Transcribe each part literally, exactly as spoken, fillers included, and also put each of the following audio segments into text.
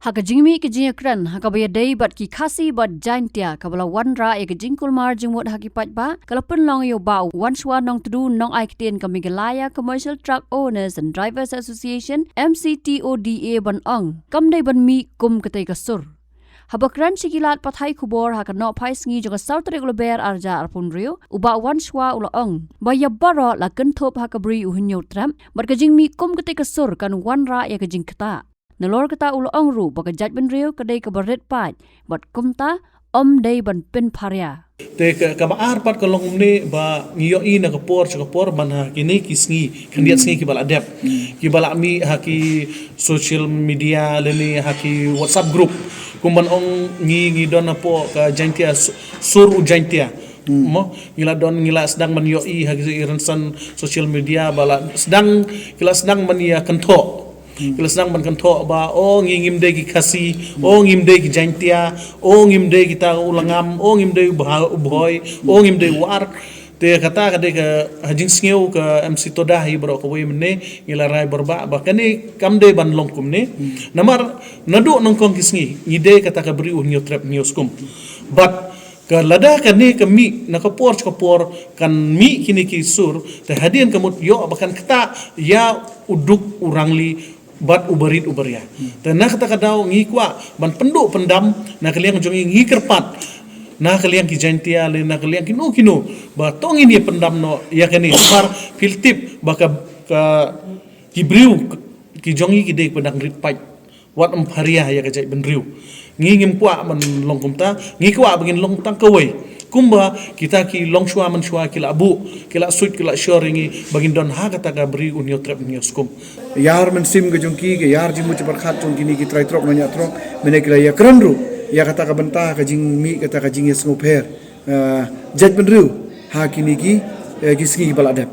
Ha ka jingmih ka jingïakren ha kaba ïadei bad ki Khasi bad Jaintia kaba la wanrah ïa ka jingkulmar jingmut ha ki paidbah, ka la pynlong ïa u Bah Wanshwa Nongtdu, nongai ktien ka Meghalaya Commercial Truck Owners and Drivers Association, M C T O D A, ban ong kam dei ban mih kum katei ka sur. Haba kren sha ki lad pathai khubor ha ka nohphai sngi jong ka saw tarik u Lber arhajar arphew hynriew, u Bah Wanshwa u la ong ba ïa baroh la kynthup ha ka Bri U Hynñiewtrep, bad ka jingmih kum katei ka sur kan wanrah ïa ka jingktah. Nalor kata u la ong ruh ba ka jaitbynriew ka dei kaba rit paid, bad kumta ym dei ban pynpharia. Te ka, kaba ar pat ka long kumne ba ngi ïohi na ka por sha ka por ban ha kine ki sngi, khyndiat sngi kiba la dep. Kiba la mih ha ki social media lane ha ki WhatsApp group. Kum ban ong ngi, ngi don hapoh ka Jaintia, su-, sur u Jaintia. Mo, ngi la don, ngi la sdang ban ïohi ha ki rynsan social media ba la sdang, ki la sdang ban ïa kynthoh. Ki la sdang ban kynthoh ba, oh, ngi ngim dei ki Khasi, oh, ngim dei ki Jaintia, oh, ngim dei kita u Langam, oh, ngim dei u Bha-, u Bhoi, oh, ngim dei u War. Te kata ka dei ka ha jingsngew ka M C Toda hi baroh kawei mynne, ngi la rai baroh ba, ba kane kam dei ban long kumne. Namar naduh nyngkong ki sngi ngi dei kata ka Bri U Hynñiewtrep Hynñiewskum. Bad ka lada kane ka mih na ka por sha ka por kan mih kine ki sur, te hadien ka mut ïoh ba kan ktah ïa u duk u rangli bad u barit u baria. Te na kata ka daw ngi kwah ban pynduh pyndam na ka liang jong ngi, ngi kyrpad na ka liang ki Jaintia lane na ka liang kino kino ba to ngin ïa pyndam noh ïa kane, namar phi tip ba ka, ka ki briew ki jong ngi ki dei ba dang rit paid. Wat ym pharia ïa ka jaitbynriew. Ngi ngim kwah ban long kumta, ngi kwah ba ngin long tang kawei. Kumba kita ki longshuwa manshuwa ki la buh, ki la suit, ki la shor ïa ngi ba ngin don ha kata ka Bri U Hynñiewtrep Hynñiewskum. Ïar mynsiem ka jong ki, ka ïar jingmut jingpyrkhat jong kine ki trai trok nongñiah trok, mynne ki la ïakren ruh ïa kata ka bynta ka jingmih kata ka jingïasngewpher, eh, jaitbynriew ha kine ki, eh, ki sngi ba la dep.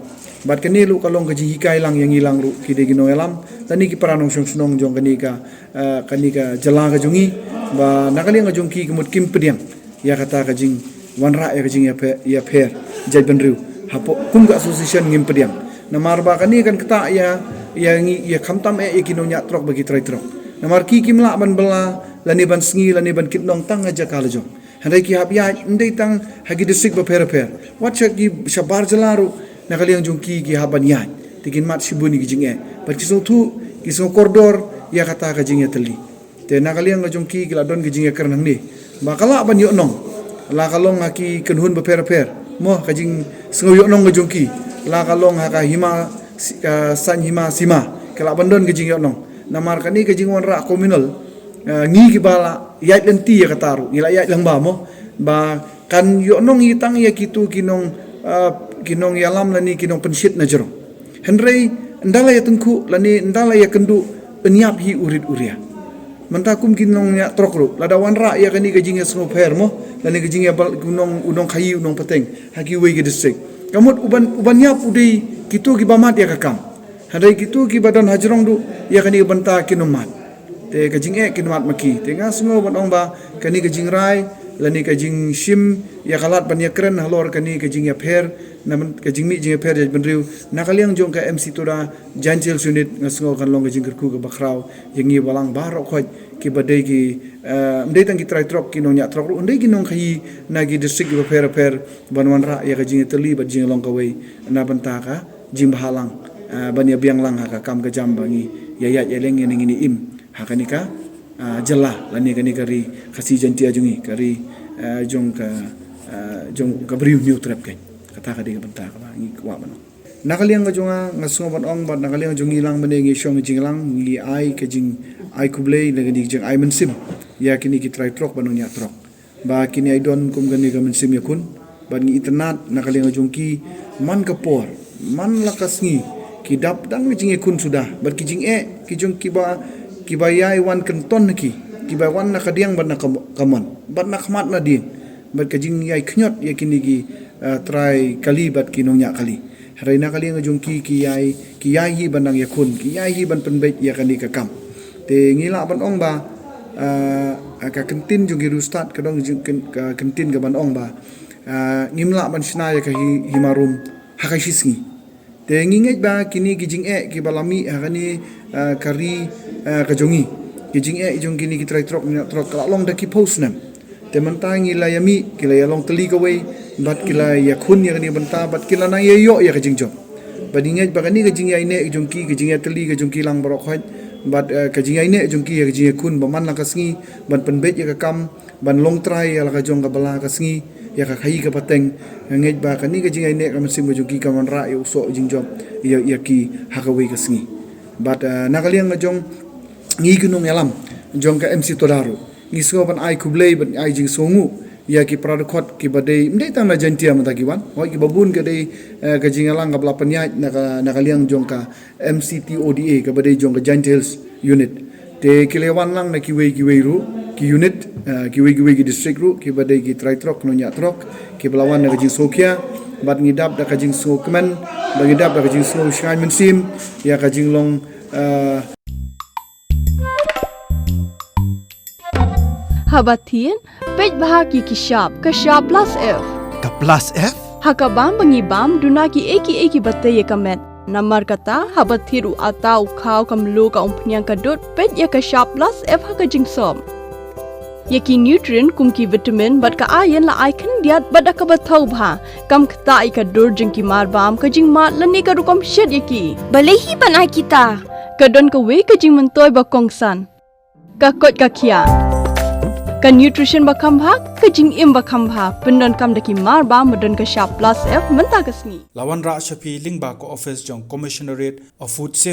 Bad kane ruh ka long ka jinghikai lang ïa ngi lang ruh ki dei ki nongïalam lane ki para nongshong shnong jong kane ka, eh, kane ka jylla ka jong ngi, ba na ka liang ka jong ki ka mut kim pdiang ïa kata ka jingwanrah ïa ka jingïapher, ïapher jaitbynriew. Hapoh kum ka association ngim pdiang. Namar ba kane kan ktah ïa, ïa ngi, ïa khamtam eh ïa ki nongñiah trok bad ki trai trok. Namar ki kim lah ban bylla lane ban sngi lane ban kit nong tang ha jaka la jong. Hynrei ki hap ïaid, ym dei tang ha ki district bapher bapher. Wat sha ki shabar jylla ruh, na ka liang jong ki ki hap ban ïaid. Te kin mad shibun ïa ki jingeh. Bad ki sngewthuh, ki sngew kordor ïa kata ka jingïatylli. Te na ka liang ka jong ki ki la don ka jingïakren hangne ba ka lah ban ïoh nong. La ka long ha ki kynhun bapher bapher. Mo ka jingsngew ïoh nong ka jong ki. La ka long ha ka hima, si-, ka saiñ hima sima. Ka lah ban don ka jingïoh nong. Namar kane ka jingwanrah communal, eh, ngi kiba la ïaid lynti ïa kata ruh, ngi la ïaid lyngba mo, ba kan ïoh nong ïa tang ïa kito ki nong, eh, ki nongïalam lane ki nongpynshit na jrong. Hynrei ynda la ïa tyngkhuh lane ynda la ïa kynduh, yn ïap hi u rit u ria. Mynta kum ki nongñiah trok ruh, lada wanrah ïa kane ka jingïasngewpher mo, lane ka jingïabal, u nong, u nongkhaïi, u nongpateng ha kiwei ki district. Ka mut u ban, u ban ïap u dei kito kiba mad ïa ka kam. Hynrei kito kiba don ha jrong ruh ïa kane ka bynta kin ym mad. Te ka jingeh kin ym mad ma ki. Te nga sngew ban ong ba kane ka jingrai lane ka jingshim ïa ka lad ban ïakren halor kane ka jingïapher, na ban, ka jingmih jingïapher jaitbynriew, na ka liang jong ka M C Toda Jaintia Hills Unit, nga sngew kan long ka jingkyrkhu kaba khraw ïa ngi balang baroh khoit kiba dei ki, eh, ym dei tang ki trai trok, ki nongñiah trok ruh, ym dei ki nongkhaïi na ki district kiba pher bapher ban wanrah ïa ka jingïatylli bad jinglong kawei na bynta ka jingbhalang, ah, ban ïabiang lang ha ka kam ka jam ba ngi ïa ïaid ïa leng ïa ne ngi ne im ha kane ka, ah, jylla lane kane ka ri Khasi Jaintia jong ngi, ka ri, ah, jong ka, ah, jong ka Bri U Hynñiewtrep keiñ. Kata ka dei ka bynta kaba ngi kwah ban ong. Na ka liang ka jong nga, nga sngew ban ong ba na ka liang jong ngi lang mynne ngi shong jinglang, ngi ai ka jingai khublei lane ka jingai mynsiem ïa kine ki trai trok bad nongñiah trok. Ba kin ïai don kum kane ka mynsiem ïakhun bad ngi itynnad na ka liang jong ki man ka por man la ka sngi ki dap dang ka jingïakhun suda bad ki jingeh ki jong kiba, kiba ïai wan kynthoh na ki, kiba wan na ka diang bad na ka, ka mon bad na khmat na dieng bad ka jingïai khñiot ïa kine ki, eh, trai kali bad ki nongñiah kali. Hynrei na ka liang jong ki, ki ïai, ki ïai hi ban nang ïakhun, ki ïai hi ban pynbeit ïa kane ka kam. Te ngi lah ban ong ba, ah, ka kyntien jong ki riewstad ka dang jong kyn-, ka kyntien ka ban ong ba, ah, ngim lah ban shna ïa ka hi-, hima rum ha ka shi sngi. Te ngi ngeit ba kine ki jingeh kiba la mih ha kane, ah, ka ri, ah, ka jong ngi, Ki jingeh jong kine ki trai trok, nongñiah trok ka la long da ki phew snem. Te mynta ngi la ïa mih, ki la ïa long tylli kawei, bad ki la ïa khun ïa kane ka bynta, bad ki la nang ïa ïoh ïa ka jingjop. Bad ngi ngeit ba kane ka jingïaineh jong ki, ka jingïatylli ka jong ki lang baroh khoit, bad, eh, ka jingïaineh jong ki ïa ka jingïakhun ba man la ka sngi, ban pynbeit ïa ka kam, ban long trai ïa la ka jong ka bylla ka sngi, ïa ka khaïi ka pateng, nga ngeit ba kane ka jingïaineh ka mynsiem ka jong ki kan wanrah ïa u soh jingjop ïa, ïa ki ha kawei ka sngi. Bad, eh, na ka liang ka jong ngi ki nongïalam jong ka M C Toda ruh, ngi sngew ban ai khublei, ban ai jingsngewnguh ïa ki para dkhot kiba dei, ym dei tang na Jaintia mynta ki wan, hooid kiba bun ka dei, eh, ka jingïalang kaba la pynïaid na ka, na ka liang jong ka M C T O D A kaba dei jong ka Jaintia Hills Unit. Te ki la wan lang na kiwei kiwei ruh ki unit, eh, kiwei kiwei ki district ruh, kiba dei ki trai trok, nongñiah trok, kiba la wan da ka jingsngewkhia, bad ngi dap da ka jingsngewkmen, bad ngi dap da ka jingsngew shngaiñ mynsiem ïa ka jinglong, eh, Haba thied, peit bha ïa ki shap, ka shap plus F. Ka plus F? Ha ka bam ba ngi bam, duna kiei kiei kiba tei ïa ka met. Namar kata, haba thied u atta, u khaw, ka mluh, ka umphniang, ka dud, peit ïa ka shap plus F ha ka jingsop. Ïa ki nutrient kum ki vitamin bad ka iron la ai khyndiat bad da kaba thaw bha. Kam ktah ïa ka dur jong ki marbam, ka jingmad lane ka rukom shet ïa ki. Balei hi ban ai kita? Ka don kawei ka jingmyntoi ba kongsan. Ka koit ka khiah. Ka nutrition ba kham bha, ka jingim ba kham bha. Pyndonkam da ki marbam ba don ka shap plus F mynta ka sngi. La wanrah sha phi lyngba ka office jong Commissionerate of Food Safety.